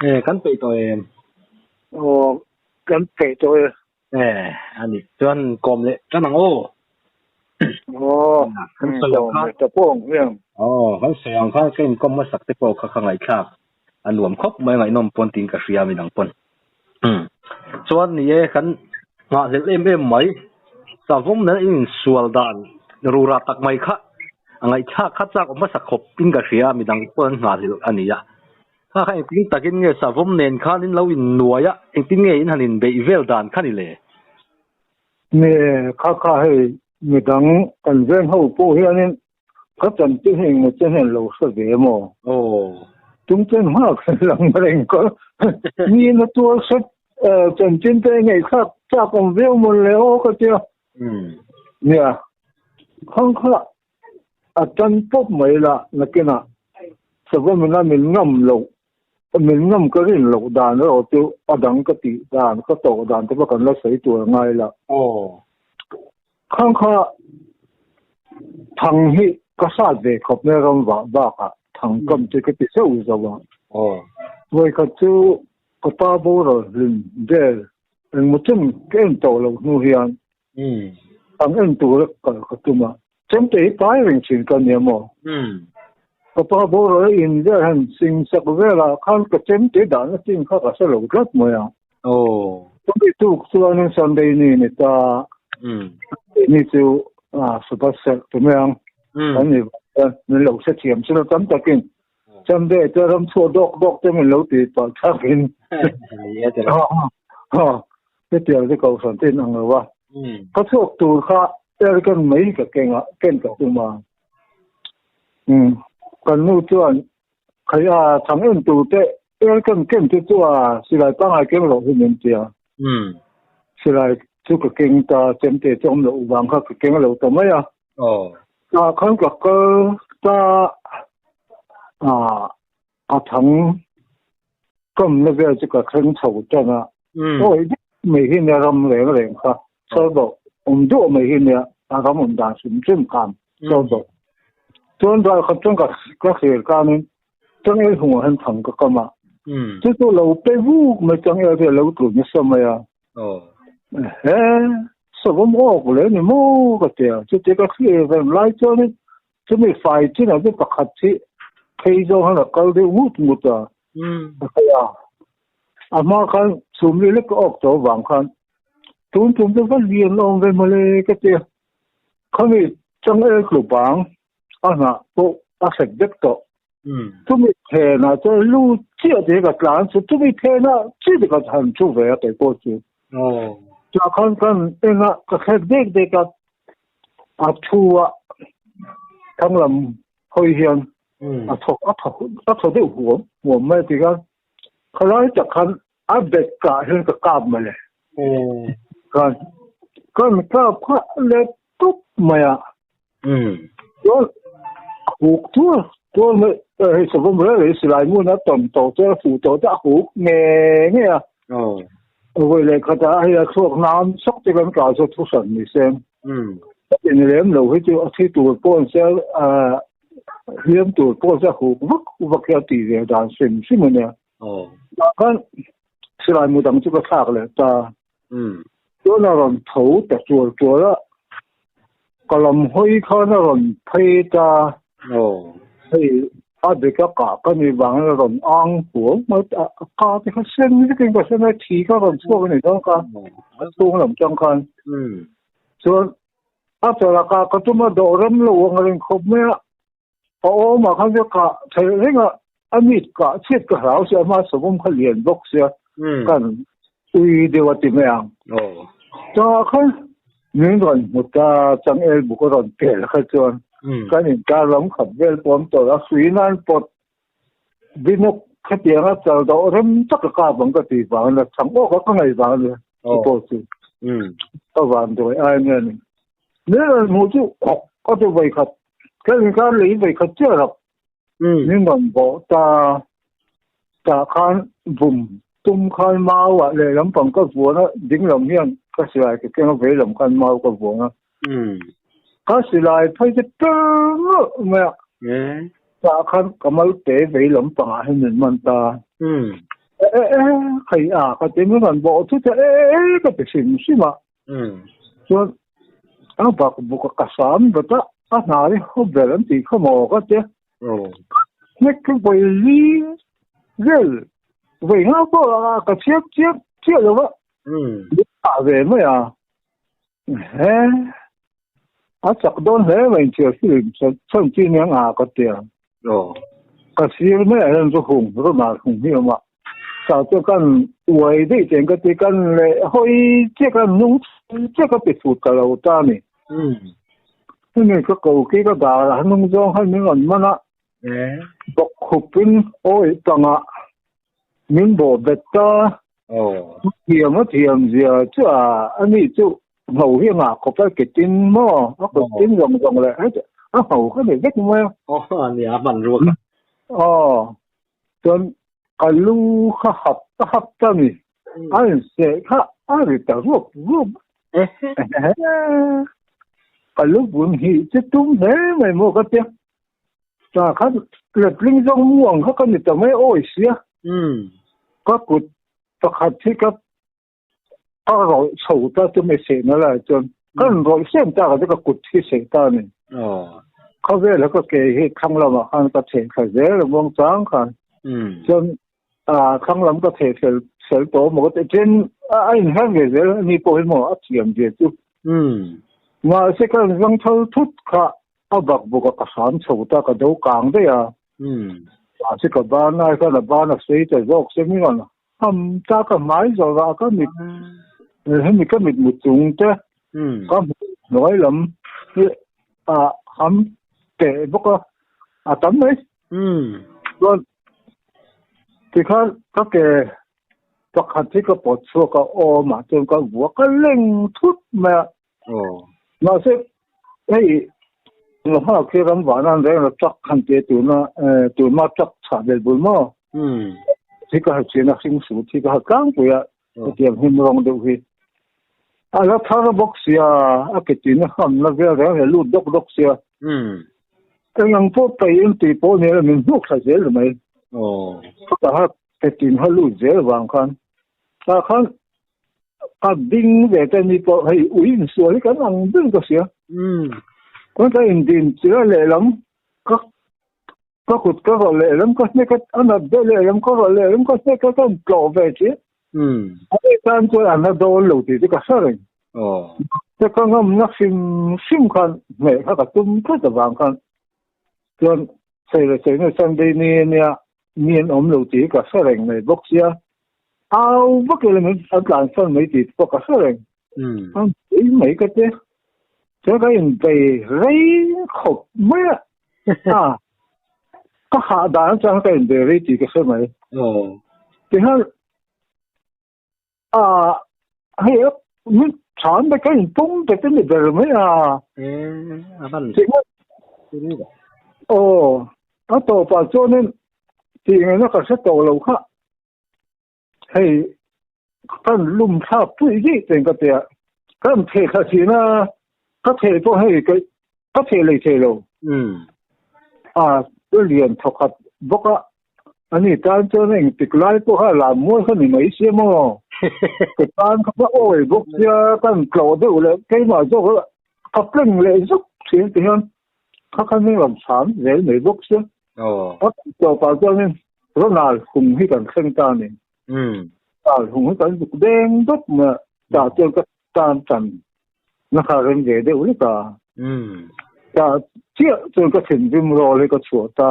E kan peih tawh em? Aw kan peih tawh e. E a nih chuan kawm leh tan ang aw. Aw Kan sawi ang kawm khan leh ta pawh ang hmiang. Aw kan sawi ang khan ka inkawm hmasak te pawh kha ka ngaihthlak a nuam khawp mai ngaihnawm pawn tiin ka hria midang pawn. Chuan ni e kan nghahhlelh em em mai savawm nen in insual dan rura tak mai kha a ngaihthlak kha chak awm hmasa khawp in ka hria midang pawn an nghahhlelh a ni a. Kha kha engtin takin nge savawm nen khan in lo innuai a engtin nge in han inbeih vel dan kha ni le? Nge kha kha hei midang kan veng ho pawh hianin Ka chanchin hi engmaw chen hian lo hre ve maw? Aw. Tum chen nghak lang reng ka mi na tuar hret chanchin te ngaihthlak chak awm viau maw le aw ka tia. Nia, khang kha a tan pawp mai la nakinah Savawmina min ngam loh, min ngam ka rin loh dan erawh chu a dang ka tih dan, ka tawh dan te pawh kan la sawi tur a ngai la. Aw. Khang kha thang hi ka hrat ve khawp mai ram vah bakah thang kam chu ka ti zeuh zauh a. Vawi khat chu ka pa boral hlim vel engmaw chen ka en tawh loh hnu hian thang en tura kal ka tum a. Chemte hi pai reng thin ka nia maw? Ka pa boral a in vel han sing sak velah khan ka chemte dahna chin kha ka hre lo tlat mai a. Chumi tuk chuanin Sunday ni ni ta ni chu Sabbath serh tu mai ang kan ni vang chuan min lo hrethiam chu tam takin Sunday te ram chhuah dawk dawk te min lo ti pah thlakin hetiang chu kohhran te in ang lo a. Ka chhuak tur kha aircon mai ka keng a, ken ka tum a. Kan nu chuan Khai a thang en tur te aircon ken te chu a silai pangai keng loh hi min ti a. Silai chu ka keng ta chemte chu awm loh vang kha ka keng lo ta mai a. Tah khan ka kal ta a thang kamna vel chu ka thleng chho tan a. Awi deuh mai hi nia ram reng reng kha sawrbawh awm duah mai hi nia a ram awm dan hrim hrim khan sawrbawh. Chuan ral khat chuan ka ka thlir kanin changel hungah hian thang ka kam a. Chu chu lo pe vuk mai changel te a lo tlu nasa mai a. He savawm awk le ni maw ka ti a. Chutia ka thlir reng lai chuanin chumi fai chinah chu pakhat hi phei zawng hian a kal deuh ngut ngut a. A phei a. A hma khan chhumli lek ka awk tawh avang khan tun tum chu va lian awm ve mawle ka ti a. Khami changel tlu bang a hnah pawh a hrek vek tawh. Chumi phenah chuan lu chiah te ka tlan chu chumi phenah chiah te ka han thu ve a kei pawh chu. Chah khan kan engah ka thlek dek dek a, a thu a thanglam hawi hian a thawk a thaw a thaw deuh huam huam mai a ti khan khalai tak khan a bag kah hian ka kap mawle. Khan kan kap kha let tup mai a. Chuan huk tur tur mai hei savawm reng reng silai hmun a tawn tawh chuan a fuh tawh te a huk nge nge a. Vawi leh khatah hei a chhuak nam sawk te kan kah chu thu hran ni se. Ni lem lo hi chu a thi tur pawh an se hliam tur pawh se huk vak vak hi a tih ve dan hrim hrim a nia. Tah khan silai mu dang chu ka thlak leh ta. Chuan a rawn tho ta tual tual a, ka lam hawi khan a rawn phei ta. Hei a bek a kah ka nih vangin a rawn ang huau mai a, a ka te kha sen vekin ka hre mai, thi kha a rawn chhuak a ni dawn kha, a chhung lam tang khan. Chuan a chawlh a kah ka tum a, dawh rem lo ang a rin khawp mai a. A awmah khan chu kah theih reng a, a mit kah chhiat ka hlau sia, ama savawm kha lian bawk sia, kan ui deuh a ti mai ang. Chungah khan min rawn hmu ta, changel buk a rawn pel kha chuan kan inkar lam khat vel pawh awm tawh a, hrui nan pawt binawk khatianga chal dawh rem tak a kap ang ka tih vang a, chhang awk a ka ngaih vang a nia, chu pawh chu ka vanduai ai nia ni. Min rawn hmuh chu khawk a ti vawi khat. Ka inkar lei vawi khat chiah rak. Min rawn bawh ta tah khan vum tum khan mau ah lehlam pang ka vuan a, ding lam hian ka silai ka keng a, vei lam khan mau ka vuan a. Ka silai phei chu ṭang mai a. Tah khan ka mal te vei lam pangah hian min man ta. E e khai a ka ti min rawn bawh thut a e e ka ti hrim hrim a. Chuan a bak buk a ka sam vat a, a hnar hi haw ber an tih kha maw ka tia. Hnek chu vawi li vel vawi nga pawh a ka chhiat chiah chiah lo va. Min thah ve mai a. He a chak dawn hle mai inchhiar film chhan chi nia nga ka tia. Ka sir mai ah hian chu hung rawn hung hi a awm a. Chau chu kan uai daih cheng ka ti kan leh hawi chiah kan nung chiah ka ti fut ka lo ta a ni. Hemi ka ko khi ka dar a hnung zawng khan min rawn man a. Bawk khup in awi pangah min bawh bet ta. Thiam a thiam zia chu a ani chu ngho hi a ngah khawp a ke tin maw a kut tin zawng zawng leh a ngho kha ni vek mai a. Aw nia a hman ruak a. Aw chuan ka lu kha hap a hap ta ni a inseh kha a ri ta ruap ruap ka lu bun hi chu tum hle mai maw ka tia ta kha letling zawng mu ang kha ka ni ta mai awi sia ka kut pakhat hi ka ka rawih chho ta chu mai sehna lai chuan ka rawn rawih sem tak a chu ka kut hi seh ta a ni. Khawvel a ka ke hi thlang lamah khan ka chheh thla zel a muang chang khan chuan thlang lam ka chheh fel fel tawh maw ka ti then a inher ve zel a ni pawh hi maw a thiam ve chu. Mahse ka rawn zang thal thut kha a bak bawk a ka hram chho ta ka do kang daih a. Mahse ka ban lai khan a ban a sei ta zawk se mi rawn Ham ta ka hmai zawh ah ka mit hemi ka mit mu chung te ka hmuh hnuai lam hi a ham teh bawk a, a tam mai. Chuan tikhan ka ke pakhat hi ka pawt chhuak a awm ah chuan ka vua ka leng thut mai a. Mahse hei Lawngha khi ram vahna an reng a truck khan tia tuna tuna truck chhah bel bul maw thi ka ha chin a hring su thi ka ha tlangpui a hetiang hnim rawng deuh hi a la thar bawk sia a ke tin a ham na vel reng reng lut dawk dawk sia engang pawh paih in tih pawh ni min hnuk thla zel mai ka ha ke tin ha lut zel vang khan tah khan A ding ve te ni pawh hei ui insual hi kan ang ber ka hria. Chuan ka indin chilh a lehlam ka ka kut ka rawlh lehlam ka hnek a, a nat deuh lehlam ka rawlh lehlam ka hnek a, ka intlawh ve tih. A nih tan chuan a na dawn lo tih chu ka hre reng. Mahse ka ngamna hrim hrim khan hneh kha ka tum tlat avang khan chuan sawi leh sawi hnu Sunday ni ania mi an awm lo tih hi ka hre reng mai bawk sia. Au vak ila min an tlansan mai tih pawh ka hre reng. An pui mai ka ti. Chuan ka inbei rei khawp mai a. A ka hah dan atang ka inbei rei tih ka hre mai. Tihian a hei min chhan te ka inpawm bet a ni ber mai a. Aw a tawpah chuanin tih ngaihna ka hre tawh lo kha. Hei kan lum thlak pui daih teng ka tia kan theh thla thin a ka theh pawh hei ka ka theh lei thei lo a lian thawkhat bawk a ani tan chuan engtik lai pawh kha lam mual kha ni mai sia maw ka tan kha ka awi bawk sia kan tlawh deuh leh keimah zawk ka pleng leh zuk thin ti hian kha khan min rawn chhan zel mai bawk sia a tawpah chuanin Ronald hung hi kan thleng ta a ni. Ronald hung hi kan zuk deng dawp mai a, tah chuan ka tan tan na kha rem ve deuh lek a. Tah chiah chuan ka thinrim rawl hi ka chhuah ta.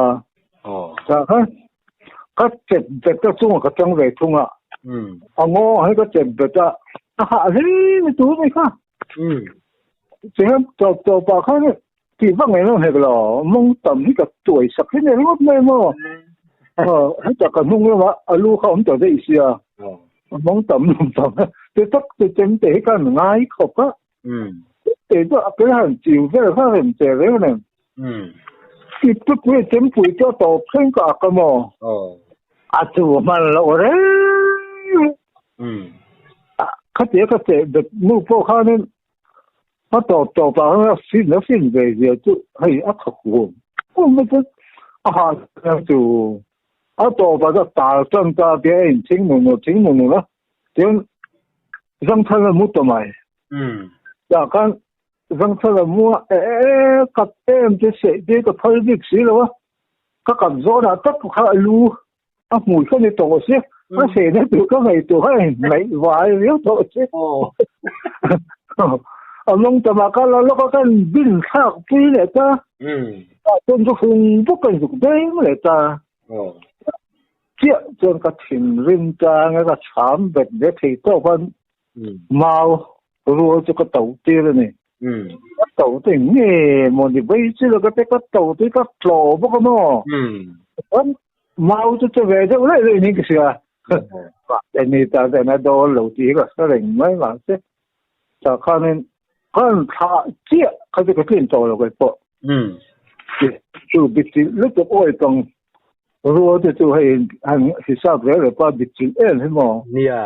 Tah khan ka chep bet a chungah ka tang ve thung a. A ngaw hi ka chep bet a, a hah hle mai tur mai kha. Chuan tawp tawpah khan Tih vak ngei lo hek lo, mawng tam hi ka tuai sak hi nen ngawt mai maw. Heta ka hnung lama a lu kha awm ta daih sia, mawng tam lum tam te tak te chem te hi khan ngai khawp a. Te chu a ke han chiu vel kha rem che reng nen. Ip te pui chem pui chu a tawp thleng ka ak a maw. A chu hman loh reng. Khatia ka cheh bet nu pawh khanin A tawp tawp ah khan a fin a fin ve zia chu hei a tha huam huam mai chuan a hah chu. A tawpah chuan tal tan ta tia a inching nu nu ching nu nu a, chuan Zangthal a mu ta mai. Tah khan Zangthal a mu a, e e kap em te seh te ka phal bik si lo a, ka kap zawnah tak kha a lu a hmui kha ni tawh si, a sehna tur ka ngaihtuah a inhnaih vai riau tawh si. A mawng tamah ka la lawk a, ka bin thlak pui leh ta. Tah chuan chu hung bawk ka inzuk deng leh ta. Chiah chuan ka thinrim tang a, ka chham bet ve thei tawk a, mau rual chu ka to tir a ni. Ka to te nge maw ni vei chi lo ka te ka to te ka tlaw bawk a maw. Chuan mau chu che ve deuh reuh reuh niin ka hria. Mahse ni ta ten a dawn lo tih hi ka hre reng mai mahse tah khanin kan thlah chiah kha chu ka tlin tawh lo kei pawh. Chu bichilh lutuk awi pang rual te chu hei han hisap rel rel pa bichilh em hi maw. Nia.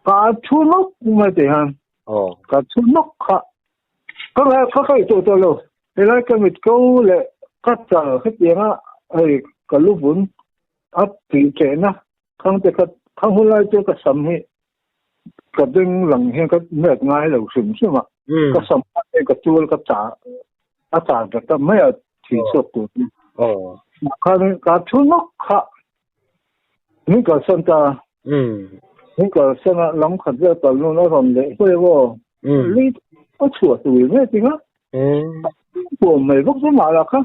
Ka thu nawk mai tih han. Ka thu nawk kha. Ka ngai ka kai tawh tawh lo. Helai ka mit ko leh ka chal hetianga hei ka lu vun a tih chehna khang te kha khang hun lai chu ka sam hi ka beng lang hian ka met ngai lo hrim hrim a ka sam te ka chul ka cha a cha ta ta mai a thi chhuak tur ni khan ka thu nok kha min kal san ta min kal san a lam khat vel kal nun a rawn leh hui wo li a chhuah tui me tinga puam mai bawk chu mah la kha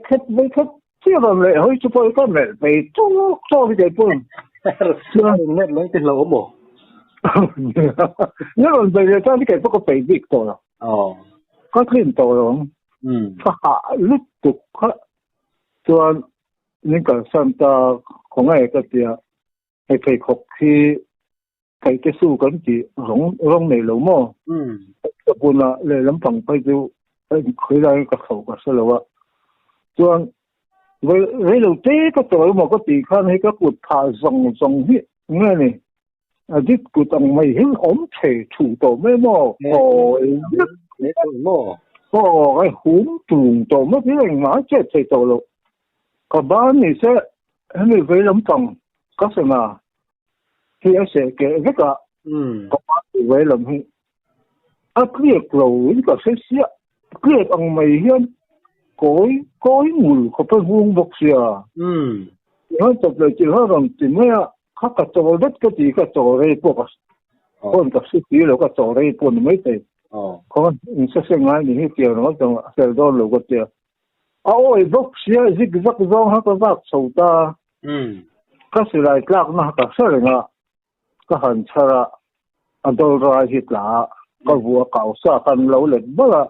khat mai khat chiah rawn leh hawi chu pawh ka melh phei tawk tawk hi kei pawh chuan net mai te hlauh maw ni rawn bei leh chuan kei pawh ka peih bik tawh lo ka tlin tawh lo ang ka hah lutuk kha chuan min kalsan ta khawngaih ka tia hei pheikhawk hi Thei te su kan tih rawng rawng nei lo maw? Ka buna lehlam pang phei chu ka inkhawi laiin ka thlauh ka hre lo a. Chuan rei rei lo te ka tawi maw ka tih khan hei ka kut phah zawng zawng hi nge ni? A dik kut ang mai hi awm thei thuh tawh mai maw? Kawi vek maw? Aw ka hum tung tawh mai hi engmah a chet thei tawh lo. Ka ban ni se hemi vei lampang ka sana Hi a seh keh vek a, ka pa tih ve lam hi a tliak lo in ka hre siah, tliak ang mai hian kawi kawi ngul khawp a hung bawk sia. Tihian chawp leh chilh a rawn ti mai a, kha ka chawl vek ka ti ka chawl rei pawh ka phone ka hre si lo ka chawl rei pawh ni mai thei. Khawngaih in hre hre ngai ni hi tiang ringawt chuan a fel dawn lo ka tia. A awi bawk sia zik zak zawng kha ka vak chho ta. Ka silai tlakna ka hre reng a, ka han chhar a, a dawl rai hi tla a, ka vua kau sa khan lo let balh a,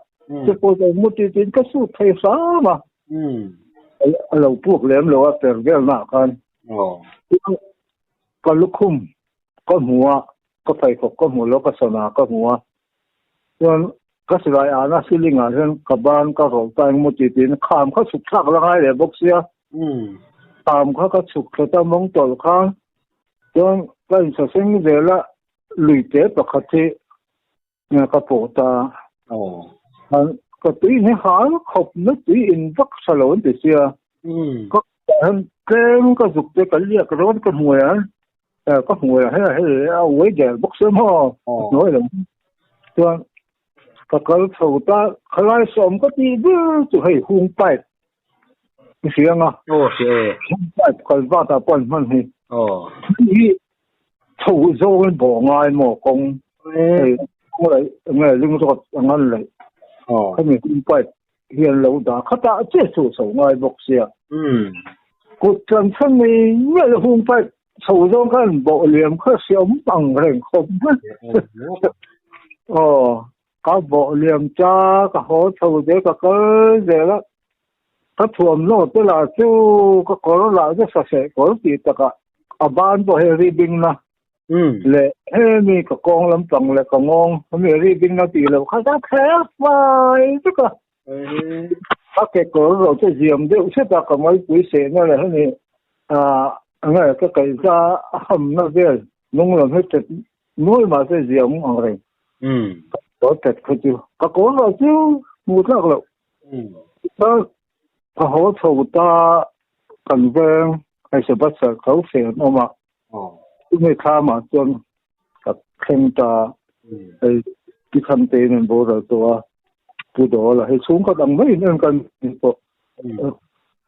chu pawh chuan mu ti tiin ka sut thei hram a, a lo puk lem lo a per velnaah khan ka lukhum ka hmu a, ka pheikhawk ka hmu lo, ka sana ka hmu a, chuan ka silai ahna ceiling ah hian ka ban ka rawlh ta engemaw ti tiin kham kha chhuk thlak la ngai leh bawk sia kham kha ka chhuk thla ta mawng tawlh kha chuan ka insaseng zel a lui te pakhat hi ka pawh ta ka tui in hi hal khawp na tui in vak tha lo an ti sia ka tlem ka zuk te ka liak rawn ka hmuai a ka hmu a hei hei a uai der bawk se maw hnuai lam chuan ka kal chho ta khalai sawm ka tih ber chu hei hung pipe i hria anga aw hria e hung pipe kal vat ah pawh an hman hi aw hi chho zawngin bawh ngai maw kawng hei kawng leh nge ling zawt ang an leh aw khami hung pipe hian lo dah khatah che chu chho ngai bawk sia. Kut tlan chhan mai mai a hung paih chho zawng khan bawh liam kha hriam ang reng khawp mai. Aw, ka bawh liam cha ka haw chho zel ka kal zel a, ka thuamhnaw te lah chu ka kawr lah chu saseh kawr tih takah a ban pawh hei ri bing na leh hemi ka kawng lampang leh ka ngawng hemi ri ding na tih loh kha ka thler fai vek a ka kekawr ro chu ziam deuh hret a ka malpui sehna leh hemi nge ka kaihza a hamna vel nung lam hi tet nual mahse ziam ang reng ka kawr tet kha chu ka kawr ro chu hmuh tlak loh ka haw chho ta. Kan veng hei Sabbath serh tho feh an awm a, chumi thlamah chuan ka thleng ta hei tikhan tein an boral tawh a, Pu Dawla hei chhungkhat ang maiin en kan ni pawh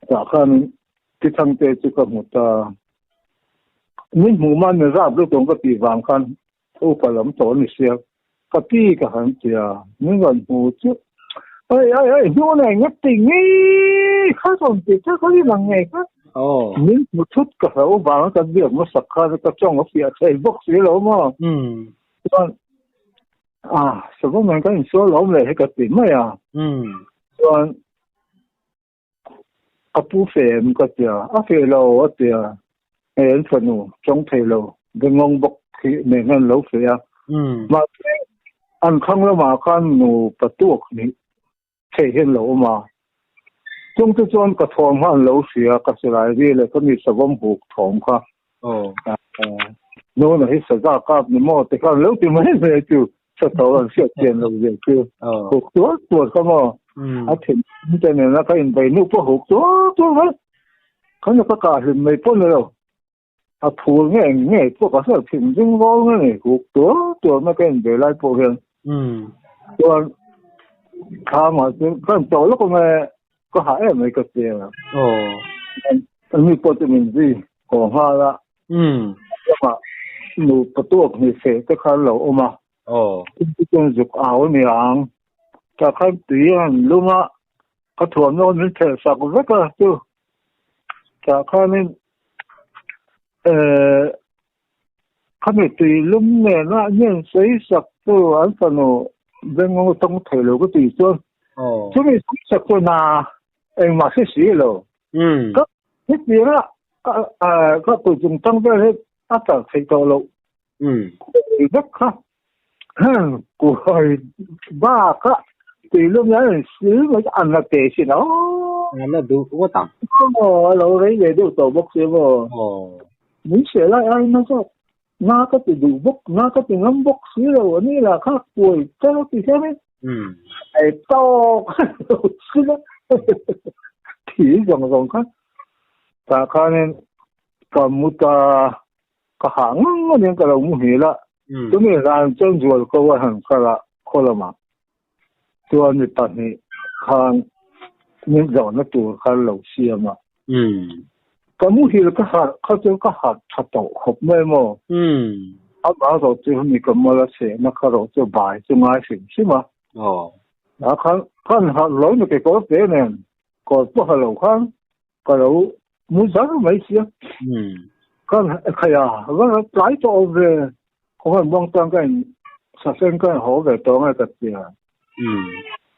tah khanin Tithangte chu ka hmu ta. Min hmuh man min rap lutuk ang ka tih vang khan upa lam tawh a ni sia, ka pi ka han ti a, min rawn hmu chu Ai ai ai hnu nei ngat ti ngei kha rawn ti kha ka rin ang ngei kha. Min hmu thut ka hlo vang a ka biak hmasak khan ka tawng a fiah thei bawk si lo maw. Chuan a savawm nen kan insual lo awm leh hi ka ti mai a. Chuan Ka pu fe em ka tia, a fe lo a tia, hei an fanu tawng thei lo bengawng bawk hi nen hian lo fe a. Mahse an thlang lamah khan nu patuak nih theih hian lo awm a. Chung te chuan ka thawm kha an lo hria, ka silai ri leh ka mi savawm huk thawm kha. Nuna hi saza kap ni maw ti khan lo ti mai mai chu sa tho an hriat chian lo zia chu huk tuar tuar kha maw a thin te nena ka inbei nu pawh huk tuar tuar mai khan ka kah hlim mai pawh ni lo a phul nge nge pawh ka hriat thin ding vawl nge ni huk tuar tuar mai ka inbei lai pawh hian chuan thlamah chu kan tawh lawk awm e Ka hah em mai ka ti a. Aw. Mi pawh chu min zui haw nghal a. Lamah nupa tuak hnih feh te kha an lo awm a. Aw. Chu chuan zuk au a ni ang. Tah khan tui a han lum a, ka thuamhnaw min phelh sak vek a chu. Tah khanin eh khami tui lum nena ngen sawi sak chu an fanu bengngawng tawng thei lo ka tih chuan chumi sawi sak chu na engmah hre si lo. Ka hetianga ka kut chung tang vel hi a char theih tawh loh vek kha kuai baka tui lum hian an sil mai an la teh sin a. An la duh ngawt ang. Aw a lo rei ve deuh tawh bawk si maw. Min hriat lai aiin a zawk na ka ti duh bawk na ka ti ngam bawk si lo a ni lah kha kuai ta ti hian in ei tawk lo sil a thi zawng zawng kha tah khanin ka mu ta. Ka hah ngang a nia ka lo muhil a, chumi zan chuan zual ko a han kal a khaw lamah chuan mi pahnih khan min zawhna tur kha an lo siam a. Ka muhil ka harh kha chu ka harh tha tawh khawp mai maw? Amah erawh chu mi ka mala chehna kha erawh chu bai chu ngai hrim hrim a. A khan khan harh lo ni kekawr te nen kawr pawh ha lo khan Ka lo mu zar mai sia. Ka khai a, va tlai tawh awm ve. Khawngaih muang chuan ka in saseng ka in haw ve tawh ange ka ti a.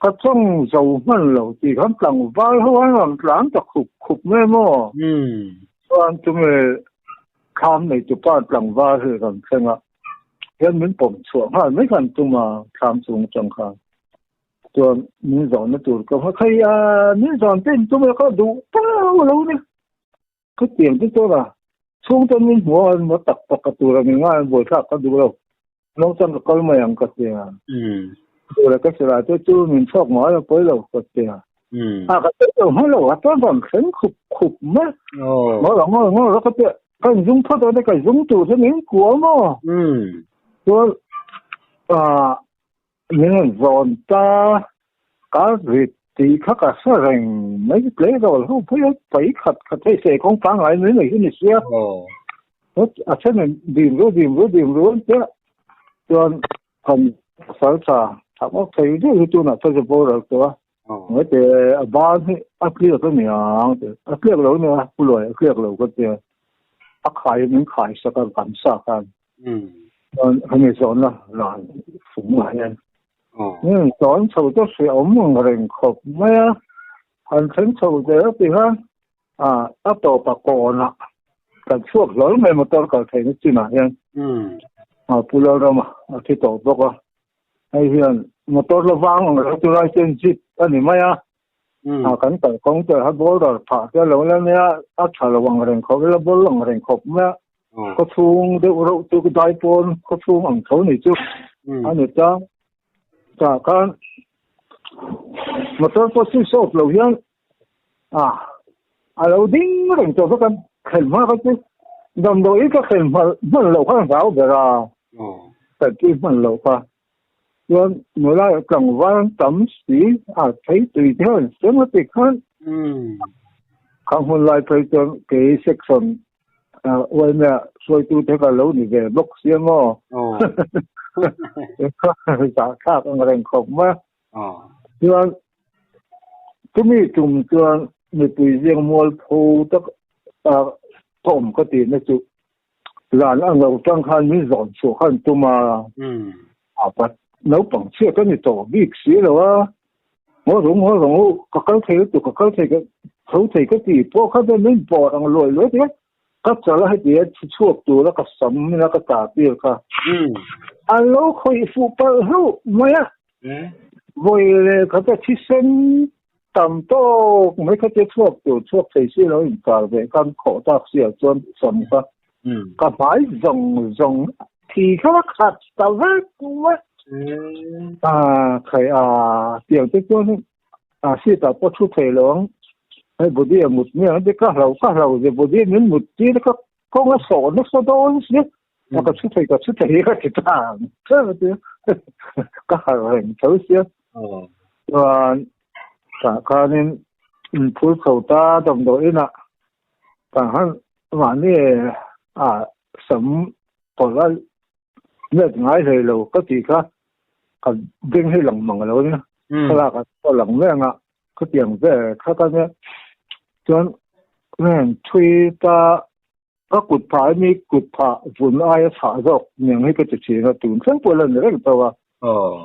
Ka chawng zo hman lo tih khan tlangval ho an rawn tlan ta khup khup mai maw. Chuan chumi thlam nei tupa tlangval hi rawn thleng a, hian min pawm chhuah nghal mai khan tum a thlam chung atang khan. Chuan min zawnna tur ka hma khai a, min zawn te in tum a ka duh tau lo ni. Ka tiang te chuan a chhung chuan min hmu a maw tak tak ka tur a ni ngai buai thlak ka duh lo. Nau chuan ka kal mai ang ka ti a. Duh leh ka silai te chu min chhuak ngai a pawi lo ka ti a. A ka sawi lo hma lo a chuan rawn thleng khup khup mai. Ngawi lo ngawi ngawi lo ka ti a. Ka inzung phawt a ka zung tur chu min kual maw. Chuan ah Min rawn zawn ta, ka rit tih kha ka hre reng mai tleirawl ho phei a pai khat khat hei se kawng pangngai mai mai hi ni sia. A then in dim ru dim ru dim ru an tia chuan kan pasal tha thak awk thei deuh hi tunah chuan chu boral tawh a. Ngaite a ban hi a tliak a niang a tliak lo nia pu luai a tliak lo ka tia a khai min khai sak a kan sa khan. Chuan hemi zawnna ran fungah hian tawn chho te hre awm ang reng khawp mai a, han thleng chho zel ti khan a tawpa kawnah kan chhuak hlawl mai motor kal theihna chinah hian Pu Lalrama a thi tawh bawk a, hei hian motor la vang ang reng chu lai chuan jeep a ni mai a, kan kalkawng te a border phah te a lo la nia a tha lo ang reng khawp ila ball ang reng khawp mai a. Khawchhung deuh reuh chu dai pawn khawchhung ang tho ni chu a ni ta. Tah khan motor pawh switch off lo hian a A lo ding reng tawh vek a, thlen hma kha chu damdawi ka thlen hman loh kha a hlau ber a, kan tui hman loh kha. Chuan nula tlangval an tam si a, thei tui te hian sem a ti khan khang hun lai phei chuan kei section uaimea hruaitu te ka lo ni ve bawk sia maw. Zahthlak ang reng khawp mai a. Chuan chumi tum chuan mipui ziang mualpho tak a awm ka tihna chu zan ang lo tang khan min zawn chhuah khan tum a, a pat naupang chhiat a ni tawh bik si lo a, ngaw rung ngaw rung u ka kal thei lutuk ka kal thei ka tho thei ka ti pawh kha chuan min bawr ang luai luai te ka chal a heti a thi chhuak tura ka sam ina ka ta tir kha a lo khawih fuh palh hlauh mai a. Vawi leh khat a thisen tam tawk mai kha te chhuak tur chhuak thei si lo inkar ve khan khawh tak si ah chuan sam kha ka hmai zawng zawng thi kha va khat ta vek mai. A khai a tiang te chuan a seat ah pawh thu thei lo ang hei body a mut mai ang te ka hlau ka hlau ze body min mut tir kha kawng a sawh nasa dawn sia a ka thu thei ka thu thei ka ti ta ang ka harh reng tho sia chuan tah khanin inphur chho ta damdawi inah tah khan mahni a sam pawlh a let ngai hlei lo ka tih kha ka beng hi lang mang lo nia thlalak a lang mai ang a khatiang vel kha ka nia chuan thui ta Ka kut phah hi mi kut phah vun aia chhah zawk niang hi ka ti thin a, tun thleng pawh la ni reng tawh a.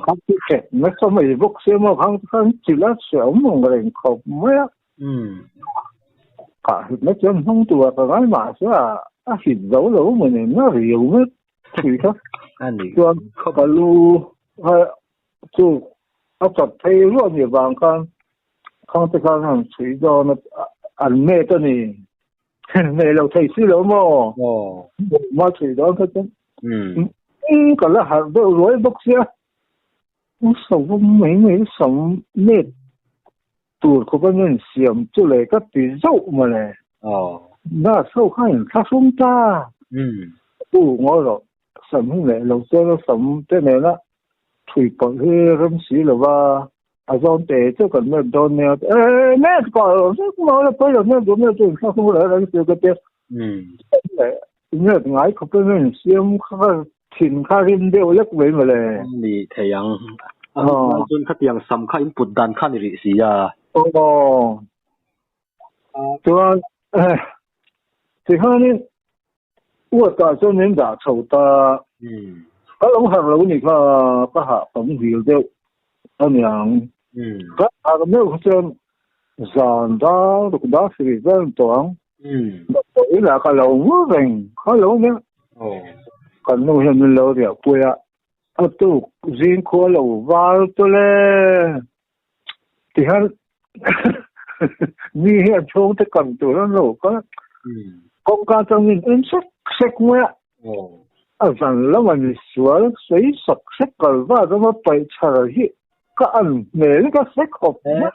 Khang chu hreh nasa mai bawk sia maw, khang chu khan chil a hrehawm ang reng khawp mai a. Kah hlutna chuan hmang tura ka ngai mahse a hit zo lo maw nen a riau mai thui kha. Chuan ka lu chu a chat phei ruah ni vang khan khang te khan han chhui dawn a an met a ni. Nei lo thei si lo maw? Ma thui dawn kha chuan. Ka la harh deuh ruai bawk sia. Savawm mai mai sam net tur khawp a min siam chu le ka ti zauh mawle. Nurse ho khan in thlahrung ta. Tu ngawi rawh sam hi leh lo chuan a sam te nena thui pawlh hi rem si lova. A zawn te chu kan met dawn nia e met ka vek maw la pawi lo met duh met chu inthlak hnung reng reng sia ka tia met ngai khawp in in siam kha ka thin kha rim deuh lek mai mawle ni thei ang a hun lai chuan khatiang sam kha in put dan kha ni rih si a aw chuan tikhanin Uatah chuan min dah chho ta. Ka lo harh lo ni kha ka hah ka muhil deuh a niang. Ka harh meuh kha chuan zan dar ruk dar hrih vel tawh ang. Damdawi lah ka lo mu reng kha lo nia. Kan nu hian min lo riah pui a, a tuk zing khua lo var tawlh e. Tihian mi hi an chhungte kan tur an lo kal a, kawngka atangin en sek sek mai a, a zan lama misual sawi sak sek kal vat rama paih chhar hi ka an hmel ka hre khawp mai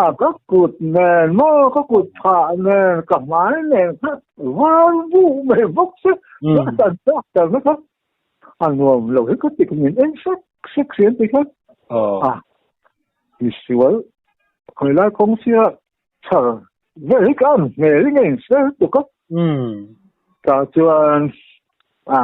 a, ka kut nen maw ka kut phah nen ka hmai nen kha var buh mai bawk se ka tan chak ta vek a. A nuam lo hi ka ti min en sek sek siam ti kha a misual khawi lai kawng sia chhar vel hi ka an hmel hi ngei se tuk a tah chuan a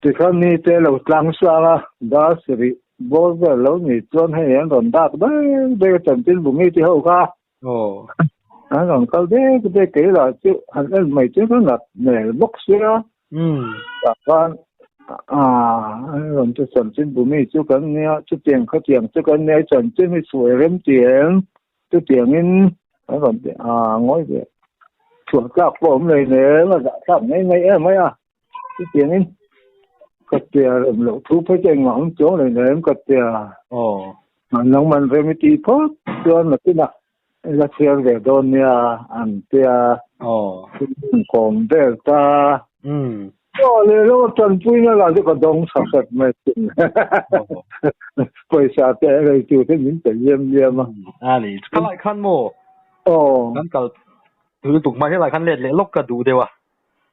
tikhan ni te lo tlang sang a dar sarih bawr vel lo ni chuan hei an rawn dak daih daih a chanchin bu mi te ho kha An rawn kal dek dek kei lah chu han en mai chu ka nat hmel bawk sia. Tah khan an rawn chu chanchin bu mi chu kan nia chutiang khatiang chu kan nia chanchin hi chhuah rem ti em chutiangin an rawn ti a ngawi ve chhuah tlak pawh awm lei nem a zah thlak mai mai em mai a chutiangin ka tia rem loh thu phei chu engmah awm chuang lei nem ka tia. Nangman rem i tih phawt chuan nakinah i la chhiar ve dawn nia an tia inkawm vel ta. Aw leh lo tanpuina lah chu ka dawng tha hret mai sin. Pawisa te rei tur te min pe liam liam a. A ni, khalai khan maw? Aw. Kan kal tui lutuk hma helai khan let leh lawk ka duh deuh a.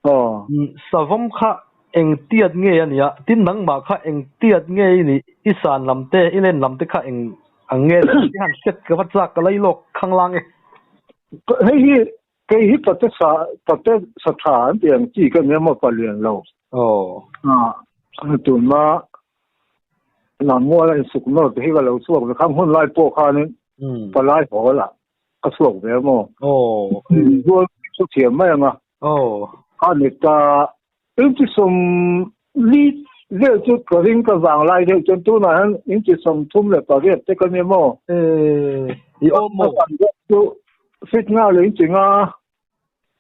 Aw. Savawm kha eng tiat nge a nia? Tin nangmah kha eng tiat nge i nih? I san lam te, i len lam te kha eng ang nge le? I han hriat ka va chak ka lai lawk khang lang e. Hei hi kei hi pate sa pate sa tha an ti ang chi ka nia maw palian lo. Aw. A tun ma Lammuala insuk nawr te hi ka lo chhuak ve khang hun lai pawh khanin palai hawl ah ka chhuak ve a maw? Aw. Rual chu thiam mai ang a. Aw. A ni ta inchi sawm li vel chu ka ring ka vang lai deuh chuan tunah hian inchi 38 te ka nia maw? Eh, i awm maw? Chu fit nga leh inchi nga.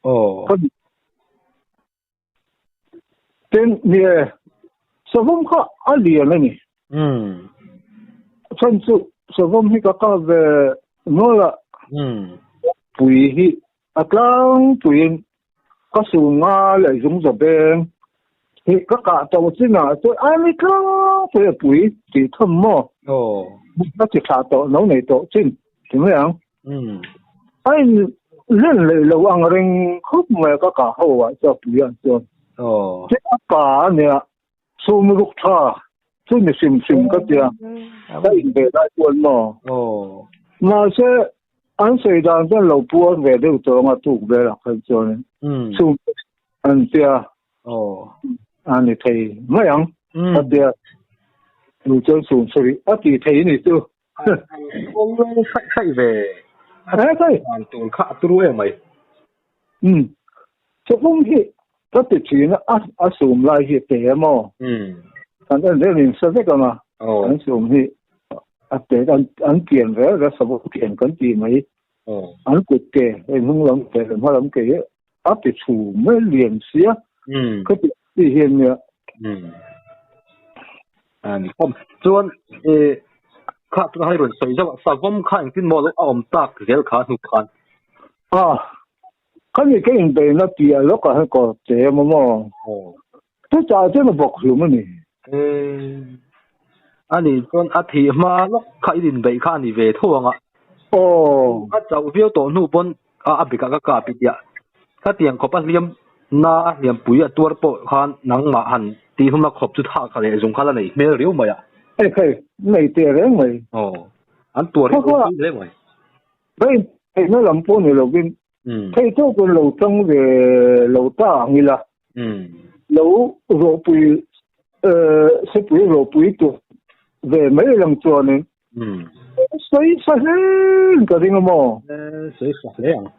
Aw. Tin, ni e, savawm kha a lian a ni. A chhan chu savawm hi ka kap ve nual a, pui hi a tlangpuiin ka su nga leh zung za beng hi ka kah tawh chinah chuan a ni tlangpui a pui tih tham maw? A ti thlah tawh, no nei tawh chin ti mai ang. A in len leh lo ang reng khawp mai a ka kah ho ah chuan pui ah chuan. Tin a pa a nia chhum ruk tha chu ni hrim hrim ka tia ka in ve lai chuan maw. Mahse an sawi dan chuan lo puar ve deuh tawh ang a tuk velah khan chuan chhum an tia a ni thei mai ang ka tia chu chuan chhum sarih a ti thei ni chu. Kawng hraih hraih ve. A hraih. Dan tur kha a turu em mai. Umm. Chawhmung hi ka ti thin a, a sum lai hi te emaw? Umm. Kan en vel in sa vek ang a. Aw. An sum hi a te an pian rel rel savawm pian kan ti mai. Aw. An kut ke hei hnung lam ke leh hma lam ke hi a ti chhum mai lian sia. Umm. Ka ti ti hian nia. Umm. Ani khawm. Chuan e kha chu hai rawn sawi zauh a, savawm kha engtin maw lo a awm tak zel kha hnu khan. A, kha ni ka inbeihna piah lawkah hian kawr te emaw maw? Aw. Chutah chuan a bawk hlum a ni. E, ani chuan a thih hma lawk kha in inbeih kha a ni ve tho ang a. Aw. A chauh viau tawh hnu pawn a bikah ka kap i tia. Khatiang khawp a hliam na a hliampui a tuar pawh khan nangmah han tih hlumna khawp chu thak kha leh zung kha la nei hmel riau mai a. Hei hei, nei teh reng mai. Aw, an tuar hi a hle mai. Hei, theihna lam pawh ni lovin, thei tawkin lo tang ve lo ta ang ila, lo rawhpui, sepui rawhpui tur ve mai lang chuanin Sawi sa hle ka ring a maw? Sawi sa hle ang.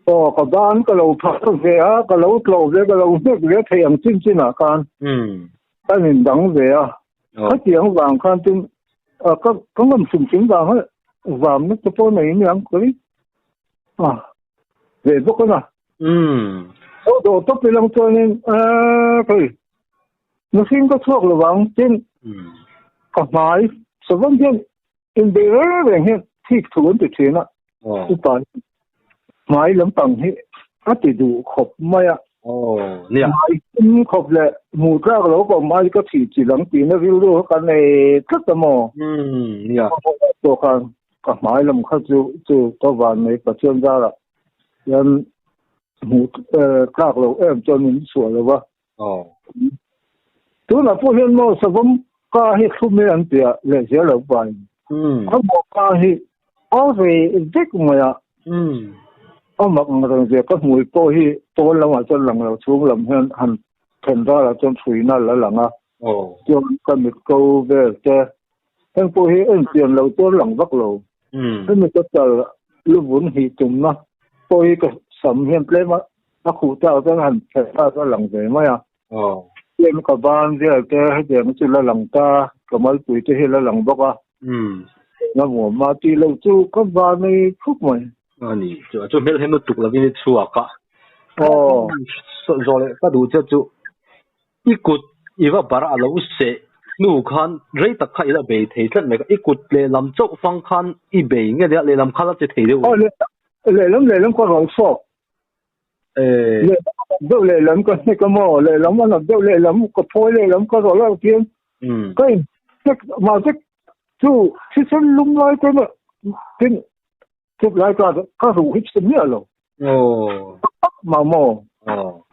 Aw, ka ban ka lo phar ve a, ka lo tlawh ve, ka lo hnek ve thei ang chin chin ah khan kan in dang ve a. Khatiang vang khan tin ka ka ngam hrim hrim vang a vam na te pawh nei aniang ka ring a ve bawk a na. Aw dawh tawp ilang chuanin kei Mihring ka chhuak lo vang tin ka hmai savawm hian inbei reng reng hian thik thu an ti thin a, upa hmai lampang hi a ti duh khawp mai a, hmai him khawp leh hmuh tlak lo ka awm ai ka thih chilh ang tihna rilru kha ka nei tlat a maw? Pawh khan ka hmai lam kha chu chu ka van nei Pathian zarah hian hmuh tlak lo em chuan min chhuah lo va. Aw. Tunah pawh hian maw savawm ka hi thlum hi an tia leh zel lo pain. A maw ka hi a ve vek mai a. A mak ang reng zia ka hmui pawh hi pawn lamah chuan lang lo chhung lam hian han then ralah chuan hruina la lang a. Chuan ka mit ko vel te heng pawh hi en chian lo chuan lang vak lo. Hemi ka chal luvun hih tumna pawh hi ka sam hian tlem a A khuh tak chuan han phelh ta chu a lang ve mai a. Tlem ka ban vel te hetiang chu la lang ta, ka malpui te hi la lang bawk a. Nga muam a tih loh chu ka van ei khup mai. A ni, chu chu hmelhem lutuk lovin i chhuak a. Aw. Zawh leh ka duh che chu i kut i va barh a lo seh hnu khan rei tak kha i la bei thei tlat mai kha. I kut lehlam chauh fang khan i bei nge nia lehlam kha la che thei deuh. Aw lehlam lehlam ka rawn chhuak. Lehlam deuh lehlam ka hnek a maw lehlam a nat deuh lehlam ka phawi lehlam ka rawh loh tian ka in hnek mahse chu thisen lum lai te tin Chut lai ka ka ruh hi chhe miah lo. Oh. Ma maw. Oh.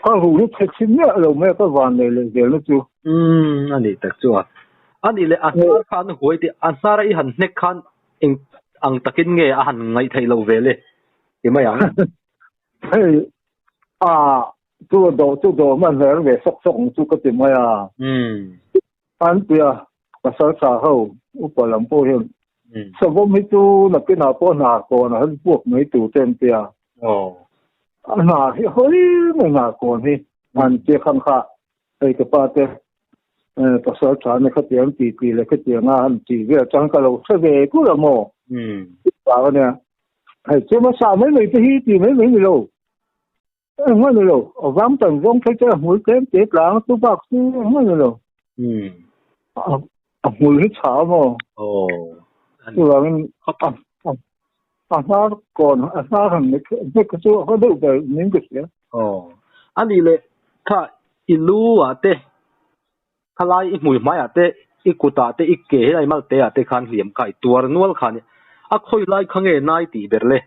Ka ruh hi chhe chhe miah lo mai ka van nei leh zel na chu. Um, ani tak chu a. Ani le a hnar khan huai ti a hnar i han hnek khan eng ang takin nge a han ngaih theih lo ve le. Ti mai ang. Hei a chu do chu do man her ve sok sok chu ka ti mai a. Um. An tia pasal tha ho upa lam pawh hian savawm hi chu nakinah pawh hna kawn a han puak mai tur te an tia. A hna hi hawi mai hna kawn hi an tia khang kha hei ka pa te pasal tha ne khatiang ti ti leh khatianga han ti vel chang ka lo hre ve kur a maw. Vang ania hei chu hmasa mai mai te hi ti mai mai ni lo. Engmah ni lo, a vang tan zawng phei chuan a hmul tlem te tlang chu bak chu engmah ni lo. A hmul hi chha maw? Chuvangin a hnar kawn, a hnar han hnek kha chu a hma deuh ber niin ka hria. A nih leh kha i lu ah te, khalai i hmui hmaiah te, i kutah te, i ke helai mal te ah te khan hliam kha i tuar nual kha a ni. A khawi lai kha nge nai tih ber le?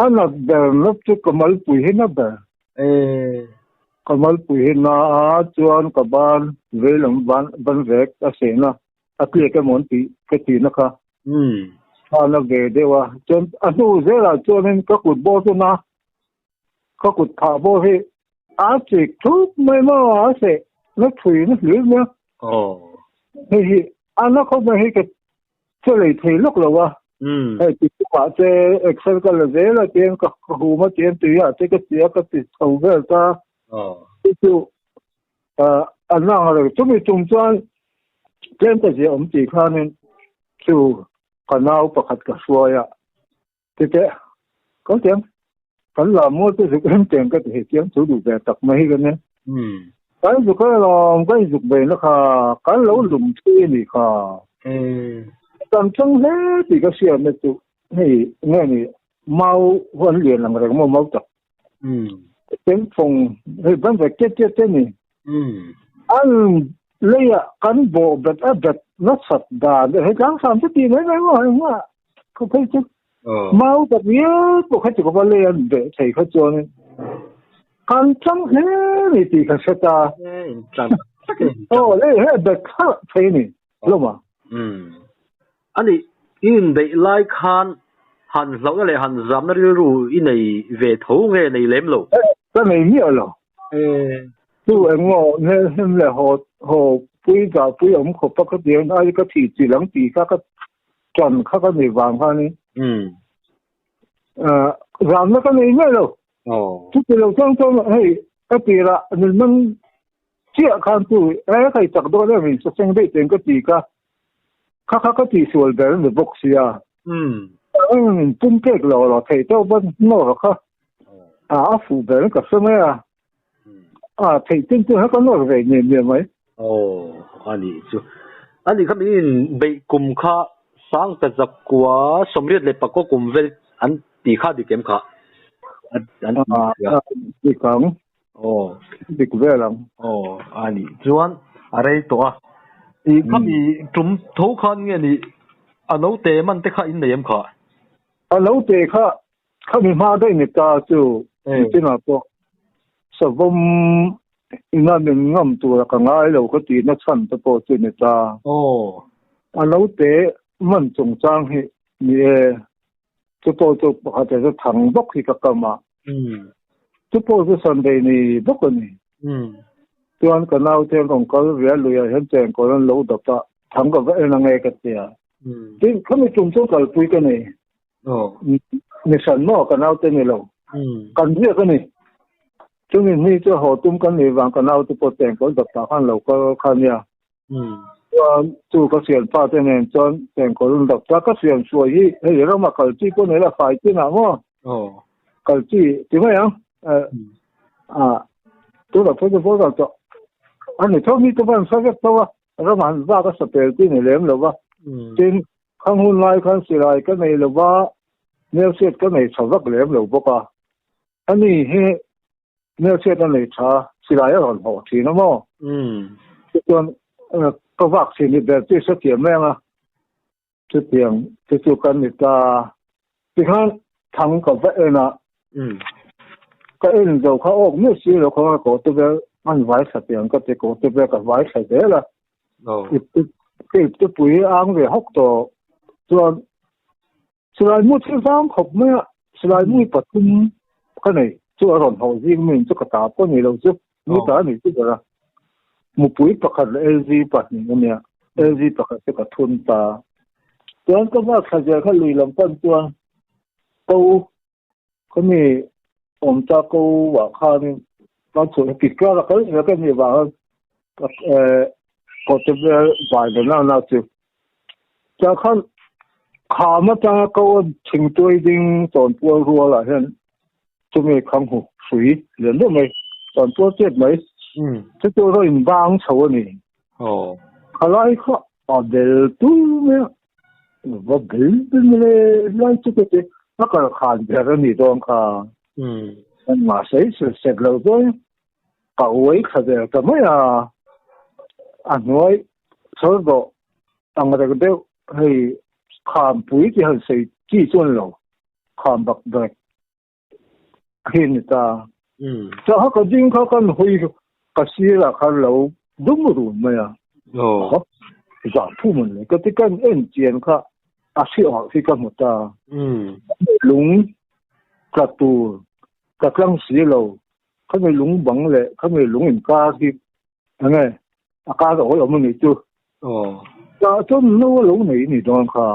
A nat ber na chu ka malpui hi na ber. Ka malpui hi na a chuan ka ban veilam ban ban vek a sehna a tliak emaw an tih ka tihna kha a na ve deuh a. Chuan a hnu zelah chuanin ka kut bawr chu na ka kut phah bawr hi a chik thup mai maw a seh na thui na hlir mai a. Hei hi a na khawp mai hi ka Che lei thei lawk lo a. Hei ti chungah che Excel ka la zel a tiang ka hum a tiang tui ah te ka ti a ka ti chho vel ta. Chu chu a nang reng chumi tum chuan tlem ka zia awm tih khanin chu ka nau pakhat ka hruai a. Titeh ka tiang kan la mual te zuk em tiang ka ti hei tiang chu duh ve tak mai hi ka nia. Kan zuk alawm kan zuk ve na kha kan lo lum thui a nih kha. Kan chang hle tih ka hriat na chu hei nge ni mau huan lian ang reng maw mau tak. Tem phong hei ban ve ket ket te ni. An leia kan bawh bet a bet na sat dan hei tlang sam te ti mai mai maw hei ma ka phei chu mau tak viau pawh kha chu ka va lei an beh thei kha chuan kan chang hle ni tih ka hre ta. Aw lei he bet thar thei ni lawma. Ani i inbeih lai khan han hlauhna leh han zamna rilru i nei ve tho nge nei lem lo? Ka nei miah lo. Chu engmaw hnem leh haw haw pui zah pui awm khawp a ka ti a, ai ka thih chilh ang tih kha ka ṭan kha ka nei vang khanin zamna ka nei miah lo. Chuti lo chuan chuan hei ka tirah min man chiah khan chu e ka i chak dawn em in saseng daih teng ka ti ka kha kha ka tih sual ber ni bawk sia in pum pek lo lo thei tawh ban nawr kha a a fuh ber ka hre mai a a theih tin chu ka nawr ve ni ni mai ani chu ani kha min beih kum kha sang ka zakua sawmriat leh pakua kum vel an ti kha dik em kha an dik ang Aw. Dik vel ang. Aw, a nih chuan a rei tawh a. I khami tum tho khan nge ni a note man te kha in nei em kha? A note kha khami hma daih ni ta chu nichinah pawh savawm ina min ngam tura ka ngai lo ka tihna chhan te pawh chu ni ta. Aw. A note man chungchang hi ni e. Chu pawh chu pakhat chu thang bawk hi ka kam a. Chu pawh chu Sunday ni bawk a ni. Chuan ka nau te an rawn kal ve a, luiah hian chengkawl an lo dap a, thang ka va en ange ka ti a. Tin, khami tum chu kalpui ka nei. Ni hran maw ka nau te ni lo. Kan ziak a ni. Chumi hni chu haw tum kan nih vang ka nau te pawh chengkawl dap tah khan lo kal kha nia. Chuan chu ka sianpa te nen chuan chengkawl an dap ta ka sian hruai hi hei rama kal chi pawh nei la fai chinah maw kal chi ti mai ang a tunah phei chu boral tawh a ni tho mi te pawh an sa vek tho a rama han vak a sa pel chi ni lem lo va tin khang hun lai khan silai ka nei lo va hmelhriat ka nei tha vak lem lo bawk a ani hi Hmelchhiat a nei tha, silai a rawn hawh thin a maw? Tichuan ka vak thin hi ber chu i hrethiam mai ang a. Chutiang te chu kan ni ta. Tikhan thang ka va en a. Ka en zo kha awk miah si lo kha ka kawh te vel an vai thla piang ka ti kawh te vel ka vai thla zel a. Ka ip te pui ang ve hawk tawh. Chuan silai mu thil vang khawp mai a, silai mu pathum ka nei chu a rawn hawh zing mai in chu ka ta pawh ni lo chu ni ta ni chu ber a. Mupui pakhat leh LG pahnih a nia, LG pakhat chu ka thun ta. Chuan ka vak thla zel kha lui lam pan chuan ko ka mi awm ta ko ah khanin ka chhuah kit kar a kal zel ka nih vang eh kawte vel vai ve na na chu. Chuan khan kham atanga ko a thingtuai ding chawnpual rual ah hian chumi khang hu hrui lian deuh mai chawnpual chet mai chu chu rawh in bang chho a ni. Khalai kha a bel tul mai a, va bel bel mai le lai chu ka ti a kal khan ber a ni dawn kha. Mahse i sel sek lo dawn ka uai thla vel ta mai a, a hnuai chawr dawh ang reng deuh hei khampui tih han sawi chi chuan lo kham bak bek hi ni ta. Chuan kha ka ding kha kan hui ka sirah khan lo dum run mai a, zah phu man le ka ti kan en chian kha a hri awrh hi ka hmu ta. Lung tla tur ka tlang si lo Khami lung bang leh khami lung inkar hi enge a kar awl awm a nih chu. Tah chuan no a lo nei ni dawn kha.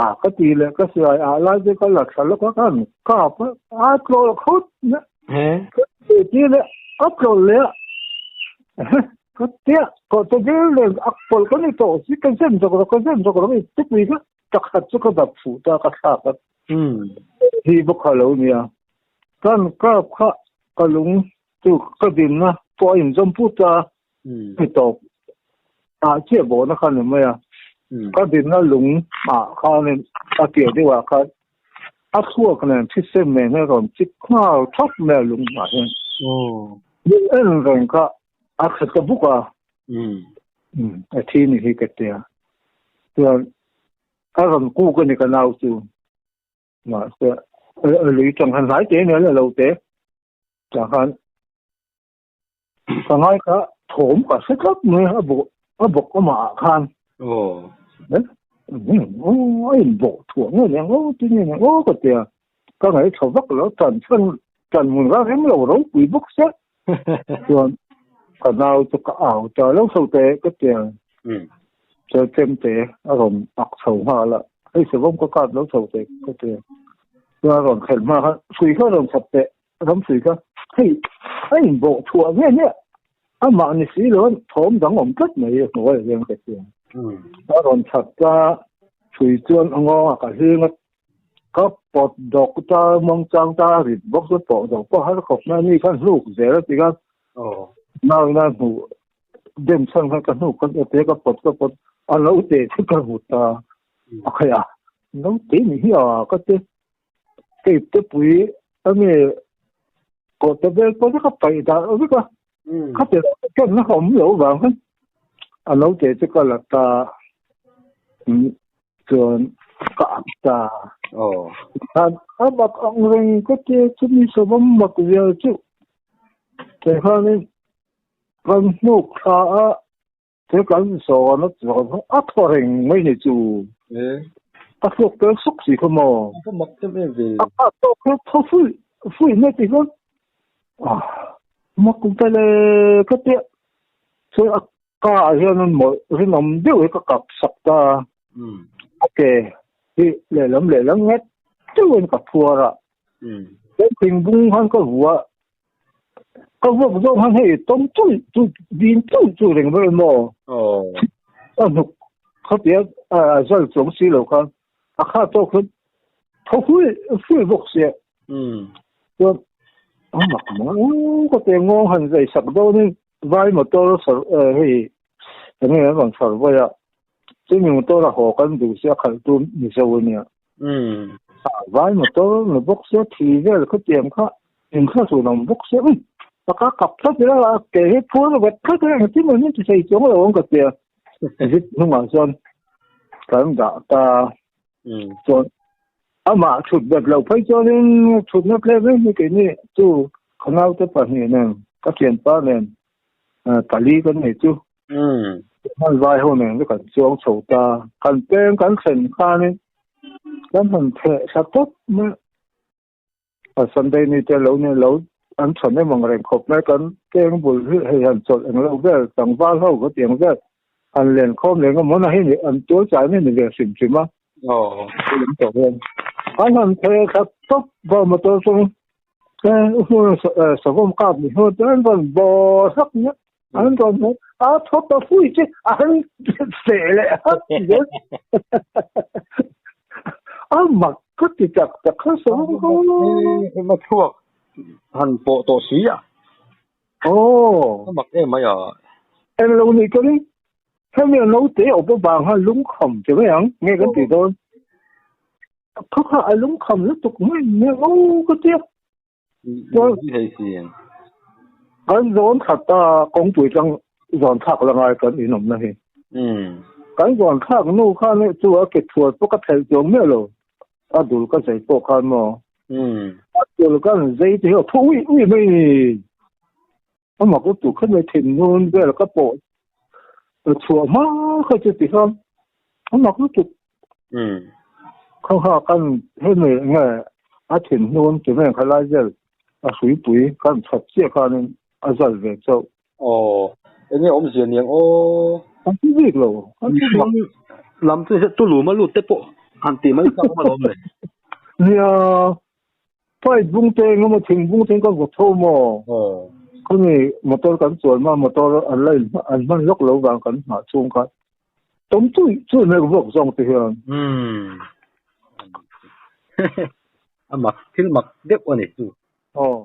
A ka ti leh ka siai a lai te ka la thla lawk a ka han kap a, a tlawlh khawt na. Ka ti leh a tlawlh leh a ka tia kawh te vel nen a pawlh ka ni tawh si ka zen zawk rawh ka zen zawk rawh i tupui kha pakhat chu ka dap fuh ta ka thlak a. Hi bawk kha lo nia. Kan kap kha ka lung chu ka dinna pawh a inzawm put a, mi tawp ah chiah bawhna kha ni mai a. Ka dinna lung ah khanin a piah deuh ah khan a thluak nen thisem nen hian rawn chik nghal thap mai a lung ah hian. Min en reng kha a thla ta buk a, a thi ni hi ka tia. Chuan a rawn kuk a ni ka nau chu. Mahse lui tang han hlai te nia lo te tah khan ka ngai kha thawm ka hre tlat mai a bawk a bawk amah ah khan a in bawk thuah nge niang aw ti nge niang aw ka tia ka ngaih tha vak lo tan chhan tan hmun ra rem lo ropui bawk se chuan ka nau chu ka au ta lo tho te ka tia chuan chemte a rawn ak chho nghal a hei savawm ka kap lo chho te ka tia chuan a rawn khelh hma khan hrui kha a rawn chhap teh ram hrui kha hei a inbawh chhuah nge nge amah ni si lo thawm dang awm tlat mai a hnuai ah hian ka tia a rawn chhap ta hrui chuan a ngawng a ka hling a Ka pawt dawk ta mawng chang ta rit bawk chu pawh dawk pawh har khawp mai ani khan hnuk zel a ti kha nau ina hmuh dem chhan khan ka hnuk ka te ka pawt ka pawt a lo te chu ka hmu ta a khai a lo te ni hi a ka te kei te pui ami kawh te vel pawh ka paih dah vek a kha te ken na awm lo vang khan a lo te chu ka la ta Chuan ka ak ta. Khan a mak ang reng ka ti a, chumi sawm mak vial chu te khanin kan hnuk thla a, te kan zawn a zawn kha a thaw reng mai ni chu. A thluak tel suk si kha maw. A va mak em em ve. A kha tawk kha thaw fuih fuih na ti khan a mak vele ka tia. Chuan a Ka ah hian an mawlh rinawm deuh hi ka kap sak ta a, a ke hi lehlam lehlam nghet deuhin ka phuar a, chuan thingbung khan ka vuah a, ka vuak zawng khan hei tawm chulh chu din chulh chu reng vel maw, a hnuk khatia a zal chuang si lo khan a kha tawk khan thaw fuih fuih bawk sia, chuan a mak mai ka ti ngawng han zai sak dawnin Vai motor hei enge an rawn far vawi a, chumi motor a haw kan duh sia khalh tu Mizo a nia. Vai motor ni bawk sia thi vel khatiang kha inthla chhun awm bawk sia um taka kap tlat ila a ke hi phur vet tlat ila engtin maw min ti thei chuang lo ang ka tia zip hnungah chuan. Kan dah ta. Chuan amah thut bet lo phei chuanin thutna tlem em hi keini chu ka naute pahnih nen ka thianpa nen pali kan nei chu. Hman vai ho nen chu kan chuang chho ta. Kan peng kan thlen khanin kan han theh thla tawp mai. A Sunday ni te lo ni lo an thawn em ang reng khawp mai kan keng bul hi hei han chawlh eng lo vel tlangval ho ka ti ang vel han len khawm leh ngam hawn a hei ni an tual chai mai ni ve hrim hrim a lam tawh hian an han theh thla tawp va motor chu savawm kap ni ho te an rawn bawr hlak nia an rawn a thawt a hui che an seh leh hak zel a mak ka ti tak tak kha savawm kha ma chhuak han pawh tawh si a aw a mak em mai a eng lo nih ka ring hemi a naute awp avang khan lungkham che mai ang nge kan tih dawn kha kha a lungkham lutuk mai nia ngo ka tia Kan zawn khat ta kawngpui tlang zawn thlak la ngai kan inawmna hi. Kan zawn thlak nu khan chu a ke thual pawh ka phelh chuang miah lo. A dul ka zei pawh khan maw. A dul kan zei te hi a phu uih uih mai ni. A mak lutuk kha mai thinlung vel ka pawh chhuah hma kha chu ti khan a mak lutuk. Kha kha kan hemi nge a thinhnun ti mai kha lai vel a hruipui kan chhat chiah khanin a zal ve chauh. Aw, enge awmzia niang aw. An ti bik lo. An ti mak. Lam chu tulum a lut te pawh han ti mai chak awm alawm le. Nia, Pipe bung te engemaw thing bung te ka vaw tho maw? Khami motor kan chuan ma motor an la in an hman lawk lo vang kan nghah chhung kha tawm chui chui mai vawk zawng te hian. Umm. A mak thil mak deuh a ni chu. Aw.